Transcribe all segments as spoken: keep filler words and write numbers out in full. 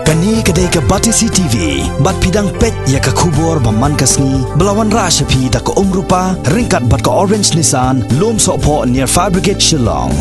Kane ka dei ka Batesi T V, bad phi dang peit ïa ka khubor ba man ka sngi, ba la wanrah sha phi da ka Umrupa, ryngkat bad ka Orange Nissan, Lumsohphoh near Fire Brigade Shillong.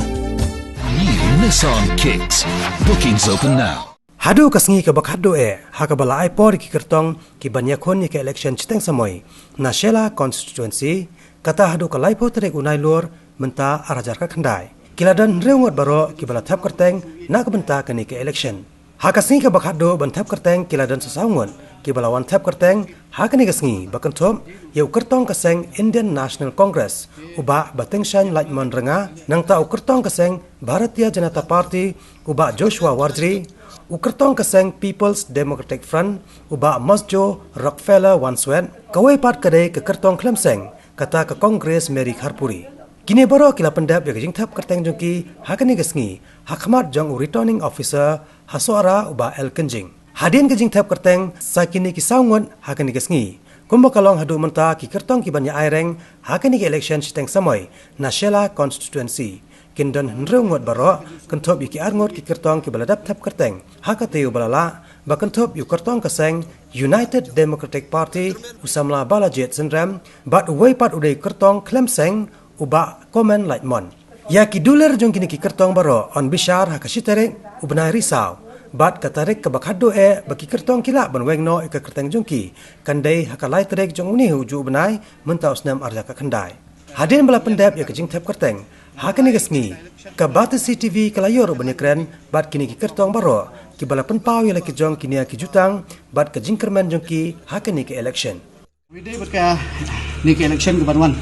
New Nissan Kicks. Bookings open now. Haduh ka sngi kaba khatduh eh, ha kaba la ai por ïa ki kyrtong, ki ban ïakhun ïa ka election shiteng samoi, na Shella constituency, kata haduh ka laiphew tarik u Nailur, mynta ar hajar khatkhyndai. Ki la don hynriew ngut baroh, kiba la thep kyrteng, na ka bynta kane ka election. Ha ka sngi kaba khatduh ban thep kyrteng ki la don sa saw ngut, kiba la wan thep kyrteng, ha kane ka sngi, ba kynthup, ïa u kyrtong ka seng Indian National Congress, u Bah Batingshaiñ Laitmon Rynga, nangta u kyrtong ka seng Bharatiya Janata Party, u Bah Joshua Warjri, u kyrtong ka seng People's Democratic Front, u Bah Mosjoe Rockefeller Wanswet, kawei pat ka dei ka kyrtong khlem seng, kata ka Congress Mary Kharpuri. Kine baroh ki la pyndep ïa ka jingthep kyrteng jong ki, ha kane ka sngi, ha khmat jong u Returning Officer, ha Sohra u Bah L Kynjing. Hadien ka jingthep kyrteng, sa kine ki saw ngut, ha kane ka sngi. Kumba ka long haduh mynta ki kyrtong ki ban ïa ai reng, ha kane ka election shiteng samoi, na Shella constituency. Kin don hynriew ngut baroh, kynthup ïa ki ar ngut ki kyrtong kiba la dep thep kyrteng. Ha ka taïew ba la lah, ba kynthup ïa u kyrtong ka seng, United Democratic Party, u samla Balajied Synrem, bad uwei pat u dei kyrtong khlem seng, u Bah Komen Laitmon. Ïa ki dulir jong kine ki kyrtong baroh, yn bishar ha ka shi tarik, u bnai Risaw. Bad ka tarik kaba khatduh eh, ba ki kyrtong ki lah ban weng noh ïa ka kyrteng jong ki, kan dei ha ka lai tarik jong une u juh u bnai, mynta u snem ar hajar khatkhyndai. Hadien ba la pyndep ïa ka jingthep kyrteng, ha kane ka sngi, ka Batesi T V ka la ïoh ruh ban ïakren, bad kine ki kyrtong baroh, kiba la pynpaw ïa la ki jong kine ki jutang, bad ka jingkyrmen jong ki, ha kane ka election. Kawei de bad kane ka election kaban wan.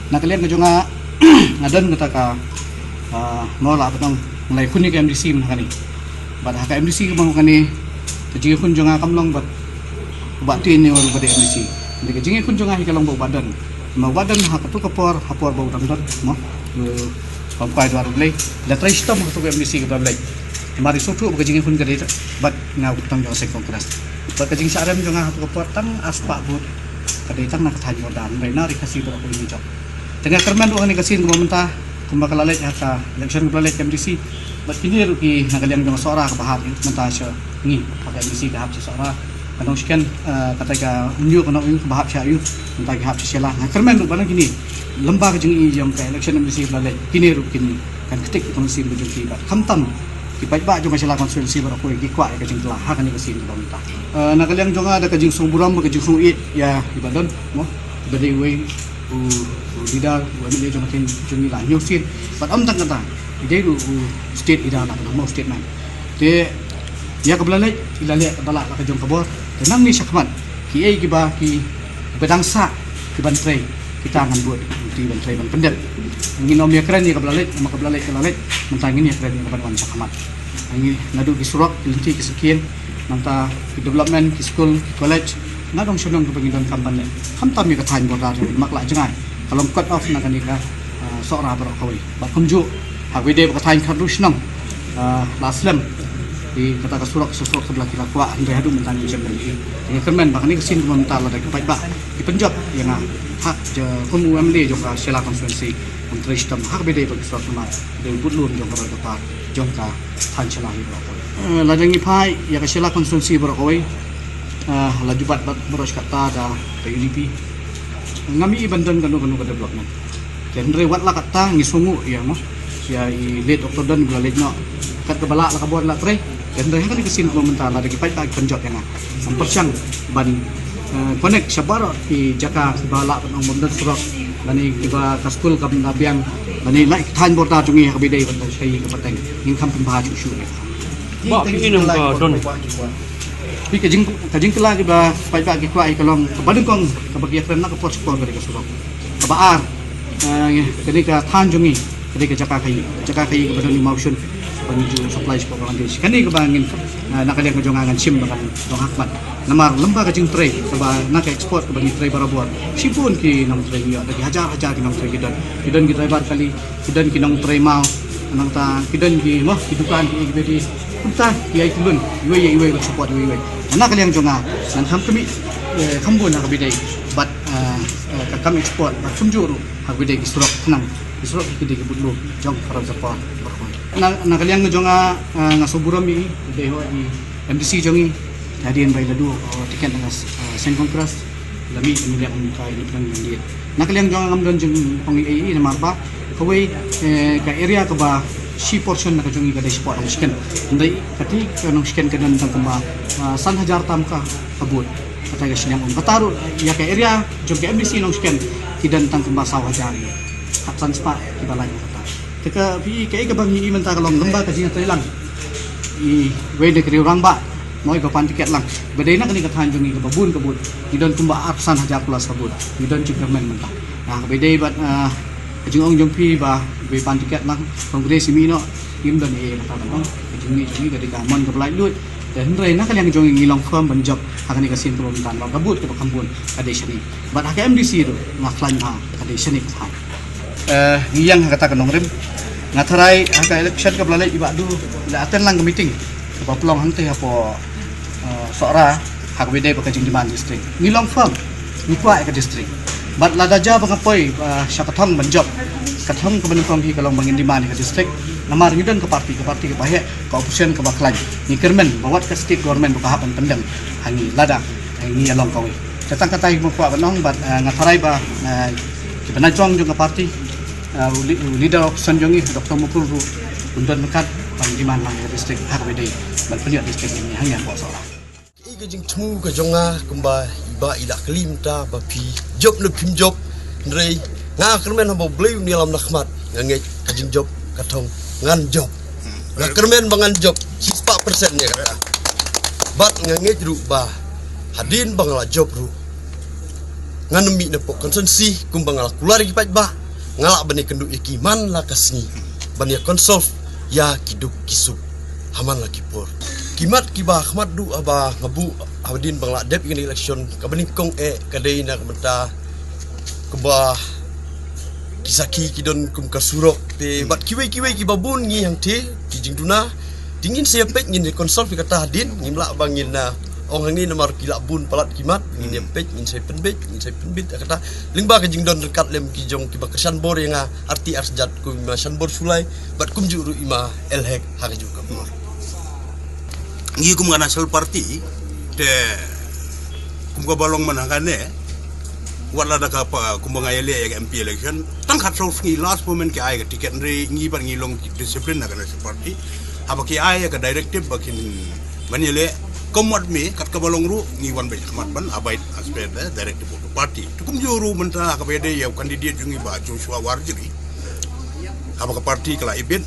Na ka liang ka jong nga, nga don kata ka, ah, mo lah ban ong, nga la ïakhun ïa ka M D C mynta kane. Bad ha ka M D C kaba wan kane, ka jingïakhun jong nga kam long bad u Bah Tien ne u Bah de M D C. Ka jingïakhun jong nga hi ka long bad u Bah Don. Namar u Bah Don ha kato ka por, ha por ba u dang don, mo. U Pom Kai Dwar U Blei. La trei shitom ha kato ka M D C kaba la leit. Namar i sngewthuh ba ka jingïakhun ka dei bad nga u kyrtong jong ka seng Congress. Bad ka jingshah rem jong nga ha kato ka por tang arspah vote. Ka dei tang na ka thaiñ Border, hynrei na ri Khasi baroh kawei ngi jop. Te nga kyrmen ruh ha kane ka sien kaba mynta, kumba ka la leit ha ka election kaba la leit ka M D C. Bad kine ruh ki na ka liang jong ka Sohra kaba hap mynta sha ngi, ha ka M D C ka hap sha Sohra. Ka Nongshken, eh, kata ka Umñiuh, ka Nongumñiuh kaba hap sha Aiu, mynta ki hap sha Shella. Nga kyrmen ruh ba na kine, lem bad ka jingïohi jong ka election M D C kaba la leit, kine ruh kin, kan ktik ki council ka jong ki bad khamtam ki paidbah jong ka Shella constituency baroh kawei ki kwah ïa ka jingkylla ha kane ka sien kaba mynta. Eh, na ka liang jong nga da ka jingsngewburom bad ka jingsngewieit ïa i Bah Don, mo, ba dei uwei u, u leader, u M L A jong ka ktien jong ngi la hynñiew sien. Bad ym tang kata, i dei ruh u state leader la, mo, state man. Te ïa kaba la leit, i la leh kaba lah la ka jong ka bor. Te nangne shakhmat, kiei kiba ki, kiba dang sah, kiban trei, kita ngan bud, ki ban trei ban pyndep. Ngin ym ïakren ïa kaba la leit, namar kaba la leit ka la leit, mynta ngin ïakren ïa kaban wan shakhmat. Ngi naduh ki surok, ki lynti ki sakieng, nangta ki development, ki skul, ki college, na dong shnong kaba ngi donkam ban leh. Khamtam ïa ka thaiñ Border jong ngi, namar ka la jngai. Ka long cut off na kane ka, ah, Sohra baroh kawei. Bad kumjuh, ha kawei de ba ka thaiñ khatduh shnong, ah, la slem. Ïa kata ka surok, surok kaba la ki la kwah, hynrei haduh mynta ngim shem ban ïohi. Nga kyrmen ba kane ka sien kaba mynta lada ki paidbah ki pynjop ïa nga, ha, kum u M L A jong ka Shella constituency, ngan trei shitom ha kaba dei bad ki surok namar dei u budlum jong ka roi ka par jong ka thaiñ Shella hi baroh kawei. Eh, lada ngi phai ïa ka Shella constituency baroh kawei, eh, la ju bat bad baroh shi katta da ka U D P. Ngam ïohi ban don kano kano ka development. Te hynrei wat la katta ngi sngewnguh ïa, mo, ïa i late Doctor Don ba la leit noh. Kat kaba lah la ka bor la trei. Te hynrei ha kane ka sien kaba mynta lada ki paidbah ki pynjop ïa nga, ngam pyrshang ban, eh, connect sha baroh ki jaka kiba lah ban ong bym don surok, lane kiba ka skul kam da biang, lane la ki thaiñ Border jong ngi ha kaba dei ban da shaei ka pateng. Ngin kham pynbha shuh shuh ïa ka. Bah, phi i nang ka don. Phi, ka jing, ka jingkylla kiba paidbah ki kwah ïa ka long kaba nyngkong kaba ki ïakren na ka por sha ka por ka dei ka surok. Kaba ar, eh, kane ka thaiñ jong ngi ka dei ka jaka khaïi, jaka khaïi kaba don i mawshun ba ngi ju supply sha ka Bangladesh. Kane kaba ngin, eh, na ka liang ka jong nga ngan shim ba kan long ha khmat. Namar lem bad ka jingtrei kaba na ka export kaba ngi trei barabor, shibun ki nongtrei ngi ïoh, da ki hajar hajar ki nongtrei ki don. Ki don ki driver kali, ki don ki nongtrei maw, nangta ki don ki, mo, ki dukan ki, ki bedi. Kumta ïa ki lun, iwei ïa iwei ban support iwei iwei. Na ka liang jong nga ngan kham khmih, eh, kham bun ha kaba dei bad, eh, eh, ka kam export bad kumjuh ruh ha kaba dei ki surok khnang, ki surok ki dei ki budlum jong ka roi ka par baroh kawei. Na, na ka liang jong nga, eh, nga sngewburom ïa i, dei ho i M D C jong i, hadien ba i la duh, uh, tiket na ka, uh, seng Congress, la mih ban leh kum ka independent candidate. Na ka liang jong nga ngam don jingong ei ei namar ba kawei, eh, ka area kaba shi portion na ka jong i ka dei shapoh Nongshken. Hynrei kata ka Nongshken ka don tang kumba, uh, san hajar tam ka, ka vote. Kata ka shiliang um. Kata ruh ïa ka area jong ka M D C Nongshken ki don tang kumba saw hajar ïa. Khatsan spah kiba lain kata. Te ka phi kaei kaba ngi i mynta ka long lem bad ka jingïatreilang iwei na ki rangbah, mo, iba pan tiket lang. Ba dei na kane ka thaiñ jong ngi kaba bun ka vote, ngi don kumba arphew san hajar plus ka vote. Ngi don jingkyrmen mynta. Ah, ba dei bad, ah, ka jingong jong phi ba iba pan tiket lang, Congress i mih noh, ngim don ei ei kata ban ong. Ka jingmih jong ngi ka dei ka mon kaba laitluid. Te hynrei na ka liang jong ngi ngi long firm ban jop ha kane ka sien kaba mynta, namar ka vote kaba kham bun ka dei shane. Bad ha ka M D C ruh nga khlaiñ ba ka dei shane ka thaiñ. Eh, ngi ïeng ha kata ka nongrim. Nga tharai ha ka election kaba la leit i Bah Du la attend lang ka meeting kaba pynlong hangtei hapoh, eh, Sohra, ha kaba dei ba ka jingdemand district. Ngi long firm, ngi kwah ïa ka district. Bad lada jia ba nga poi, eh, sha ka thong ban jop, ka thong kaba nyngkong hi ka long ba ngin demand ïa ka district. Namar ngi don ka party, ka party kaba heh, ka opposition kaba khlaiñ. Ngi kyrmen ba wat ka state government ba ka hap ban pyndem ha ngi lada, eh, ngi ïalong kawei. Te tang kata hi ba nga kwah ban ong bad, eh, nga tharai ba, eh, kiba na jong jong ka party, eh, u li-, u leader of opposition jong ngi, Doctor Mukul ruh un don ryngkat ban demand lang ïa ka district ha kaba dei ban pynïoh district jong ngi hangne hapoh Sohra. Ïa ka jingthmu ka jong nga kumba iba i la kylli mynta ba phi jop ne phim jop, hynrei nga kyrmen haba U Blei un ïalam na khmat, nga ngeit ka jingjop ka thong ngan jop. Nga kyrmen ba ngan jop shispah percent ïa kata. Bad nga ngeit ruh ba hadien ba nga la jop ruh, ngan ym mih napoh constituency kumba nga la kular ïa ki paidbah, nga lah ban ïakynduh ïa ki man la ka sngi ban ïa consult ïa ki duk ki suk ha man la ki por. Ki mat kiba khmat duh haba nga buh hadien ba nga la dep ïa kane ka election, kaba nyngkong eh ka dei na ka bynta kaba ki sakhi ki don kum ka surok te bad kiwei kiwei kiba bun ngi hangtei ki jingduna. Te ngin sa ïa peit, ngin ïa consult ïa kata hadien, ngim lah ba ngin, ah, ong hangne namar ki lah bun palat ki mat, ngin ïa peit, ngin sa ïa pynbeit, ngin sa ïa pynbeit ïa kata. Lyngba ka jingdon ryngkat lem ki jong kiba kyrshan bor ïa nga, arti arsjat kum i ma Shanbor Shullai bad kumjuh ruh i ma L Hek ha kajuh ka bor. Ngi kum ka National Party te kum kaba long mynta kane, wat la da ka pa, kumba nga ïaleh ïa ka M P election, tang khatsaw sngi last moment ki ai ka ticket, hynrei ngi pat ngi long ki discipline na ka National Party. Haba ki ai ïa ka directive ba kin ban ïaleh, ka mut me kat kaba long ruh ngi wan bad khmat ban abide as per the directive of the party. Te kumjuh ruh mynta ha kaba ïadei ïa u candidate jong ngi Bah Joshua Warjri, haba ka party ka la ibit,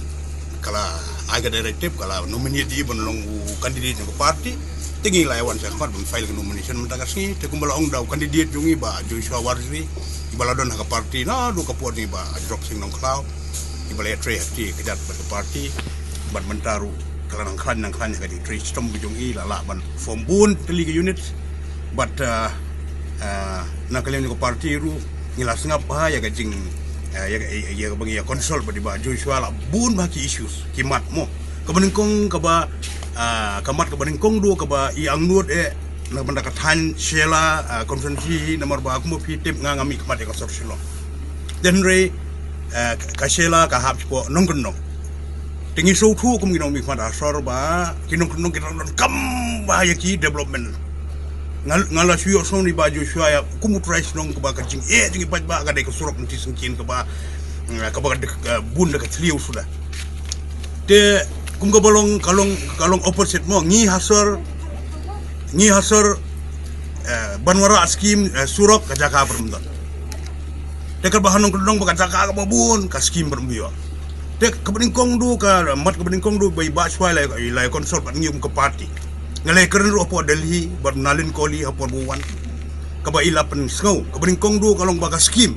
ka la ai ka directive, ka la nominate ïa i ban long u candidate jong ka party. Te ngi la ïa wan shakhmat ban file ka nomination mynta ka sngi. Te kumba la ong da u candidate jong ngi Bah Joshua Warjri, iba la don ha ka party naduh ka por jong i Bah Ajrong Singh Nongkhlaw, iba la ïatrei ha kti kjat bad ka party. Bad mynta ruh ka la nang khlaiñ nang khlaiñ ha ka jingtrei shitom ka jong i, la lah ban form bun tylli ki unit. Bad, ah, ah, na ka liang jong ka party ruh ngi la sngap bha ïa ka jing, ah, ïa, ïa, ïa kaba ngi ïa consult bad i Bah Joshua la bun bha ki issues ki mat mo. Kaba nyngkong kaba, ah, ka mat kaba nyngkong duh kaba i angnud eh na ka bynta ka thaiñ Shella, ah, constituency, namar ba kumba phi tip nga nga mih khmat ïa ka sor Shillong. Te hynrei, ah, ka Shella ka hap shapoh Nongkyndong. Te ngi sngewthuh kum ki nongmihkhmat ha sor ba ki nongkyndong ki dang donkam bha ïa ki development. Nga, nga la shu ïohsngew na i Bah Joshua ïa kum u trai shnong kaba ka jingeh jong ki paidbah ka dei ka surok lynti syngkien kaba, mm, kaba ka dei, eh, bun da ka thliew suda. Te kum kaba long, ka long, ka long opposite mo, ngi ha sor, ngi ha sor, eh, ban wanrah scheme, eh, surok ka jaka ba ym don. Te kaba ha Nongkyndong ba ka jaka kaba bun ka scheme ba ym ïoh. Te kaba nyngkong duh ka mat, kaba nyngkong duh ba i Bah Joshua i la, i la consult bad ngi kum ka party. Nga la kren ruh hapoh Delhi bad Nalin Kohli hapoh Bhuban. Kaba i la pynsngew, kaba nyngkong duh ka long ba ka scheme,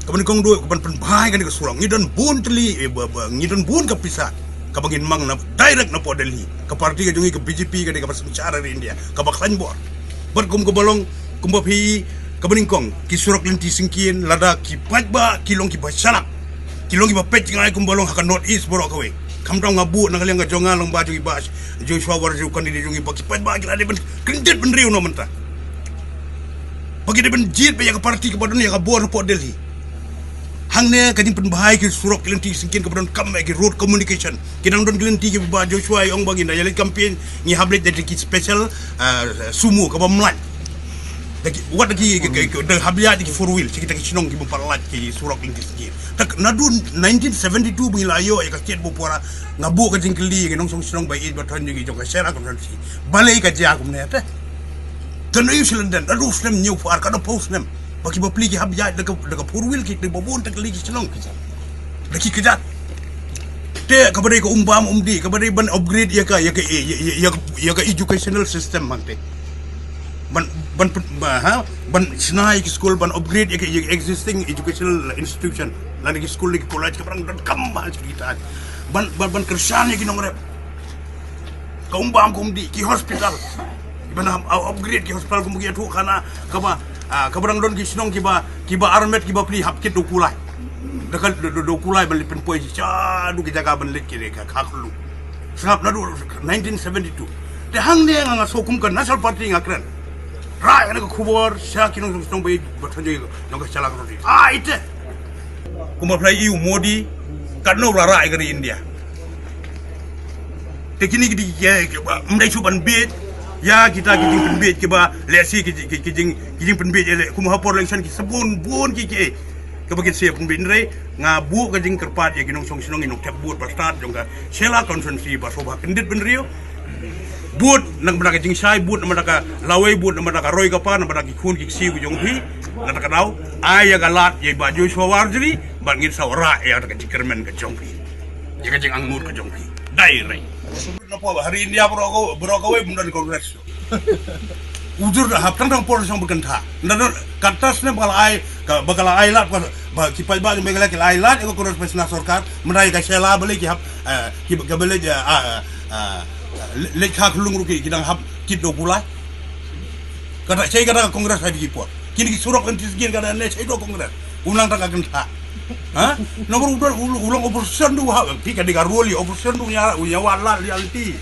kaba nyngkong duh ka ban pynbha ïa kane ka surok. Ngi don bun tylli, eh, ba, ba, ngi don bun ka pisa kaba ngin mang na direct napoh Delhi. Ka party ka jong ngi ka B J P ka dei kaba synshar ha ri India, kaba khlaiñ bor. Bad kum kaba long, kumba phi, kaba nyngkong, ki surok lynti syngkien, lada ki paidbah ki long kiba shalak, ki long kiba peit jngai kumba long ha ka North East baroh kawei. Khamtam nga buh na ka liang ka jong nga, lyngba jong i Bah Joshua Warjri, u candidate jong ngi, ba ki paidbah ki la dei ban kyndit bynriew noh mynta. Ba ki dei ban jied beit ïa ka party kaba don ïa ka bor hapoh Delhi. Ne ka jingpynbha ïa ki surok ki lynti syngkien kaba donkam ïa ki road communication. Ki dang don ki lynti kiba Joshua i ong ba ngin da ïaleh campaign ngi hap leit da ki special, ah, sumo kaba mlait. Da ki, wat da ki, ki, ki, ki, da hap ïa ki four wheel, ki, kita ki shnong kiba pynlait ki surok lynti syngkien. Tak naduh nineteen seventy-two ba ngi la ïoh ïa ka state bapura, nga buh ka jingkylli ïa ki nongshong shnong ba ïeit ba thon ïa ki jong ka Shella constituency. Balei ka jia kumne te? Te na ïu shi lyndet, naduh snem hynñiew phew ar, ka da phew snem. Ba ki bapli ki hap ïaid da ka, da ka four wheel kit, da ba bun ta kali ki shnong ki. Da ki kjat. Te kaba dei ka um bam um dih, kaba dei ban upgrade ïa ka, ïa ka, ïa, ïa, ïa, ïa ka educational system hangte. Ban, ban, ban, ba, ha? Ban shna ïa ki school, ban upgrade ïa ka, ïa ka existing educational institution. Lane ki school, ki college, kaba dang donkam ba ha ki ta. Ban, ban, ban kyrshan ïa ki nongrep. Ka um bam ka um dih, ki hospital. Kiba na, ah, upgrade ki hospital kum ki ïathuh khana, kaba, ah, kaba dang don ki shnong kiba, kiba armet kiba pli hap kit da u kulai. Da ka, da, da, da u kulai ban leit pynpoi sha, shaduh ki jaka ban leit ki re ka, ka khlu. Sngap naduh nineteen seventy-two. Te hangne nga nga sngewkhum ka National Party nga kren. Rah ïa ka khubor, sha ki nongshong shnong ba ïeit, ba thon jong ka, jong ka Shella constituency. Ai te. Kumba phi la ïohi u Modi, katno u la rah ïa ka ri India. Te kine ki dei ki, ki, ba, ym dei shuh ban bieit, ïa kita ki jingpynbieit kiba, lehse ki, ki, ki jing, ki jingpynbieit, eh, leh, kum ha por election ki sa bun, bun ki, ki, eh, kaba kin sa pynbieit hynrei, nga buh ka jingkyrpad ïa ki nongshong shnong, ïa ki nongthep vote ba stad, jong ka Shella constituency ba sngewbha kyndit bynriew. Vote namar ka jingshai, vote namar ka lawei, vote namar ka roi ka par, namar ki khun ki ksiew ki jong phi, kata ka daw, ai ïa ka lad, ïa i Bah Joshua Warjri, bad ngin sa wanrah ïa ka jingkyrmen ka jong phi. Ïa ka jingangnud ka jong phi. Dei rei. Napoh ha ri India baroh ka, baroh kawei bym don Congress. U jur da hap tang tang por shong ba kyntha. Nda don, kata snem ba ka la ai, ka, ba ka la ai lad ba, ba ki paidbah jong Meghalaya ki la ai lad ïa ka Congress ba shna sorkar, mynta ïa ka Shella balei ki hap, eh, ki, ka balei, eh, ah, ah, ah, le, leit kha khlung ruh ki, ki dang hap kit da u kulai. Kata shai kata ka Congress ha ki por. Kine ki surok lynti syngkien kata ne shai da u Congress. U nang ta ka kyntha. Ha? Namar u don u, u long opposition du ha, phi ka dei ka role ïa opposition du ïa, ïa wad lad ïa lynti.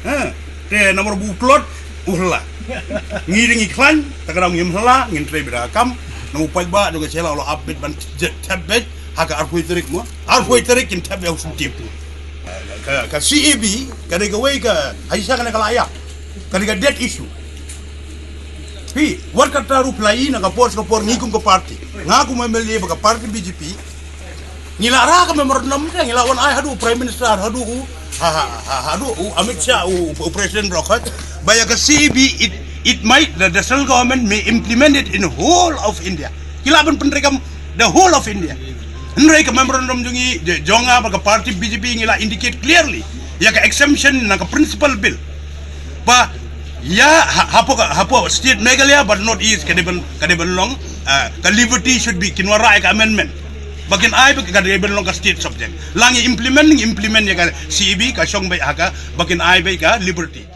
Ha? Te namar ba u tlot, u hla. Ngi dei ngi khlaiñ, ta ka daw ngim hla, ngin trei beit da ka kam. Namar u paidbah jong ka Shella u la ap beit ban thep beit ha ka arphew tarik mo. Arphew tarik kin thep ïa u syntip. Ka, ka C A B, ka dei kawei ka, ha shisha kane ka la ïap. Ka dei ka dead issue. Phi, wat kata ruh phi la ïohi na ka por sha ka por ngi kum ka party. Nga kum M L A bad ka party B J P. Ngi la rah ka memorandum te, ngi la wan ai haduh u Prime Minister, haduh u, ha, ha, ha, haduh u Amit Shah, u, u President baroh khoit. Ba ïa ka C A B, it, it might, the, the central government may implement it in whole of India. Ki lah ban pyntreikam the whole of India. Hynrei ka memorandum jong ngi, j-, jong nga bad ka party B J P ngi la indicate clearly ïa ka exemption na ka principal bill. Ba ïa ha-, hapoh ka, hapoh state Meghalaya bad North East ka dei ban, ka dei ban long, ah, ka liberty should be, kin wanrah ïa ka amendment. Ba kin ai ba ka dei ban long ka state subject. La ngi implement, ngi implement ïa ka C A B ka shong beit ha ka, ba kin ai beit ka liberty.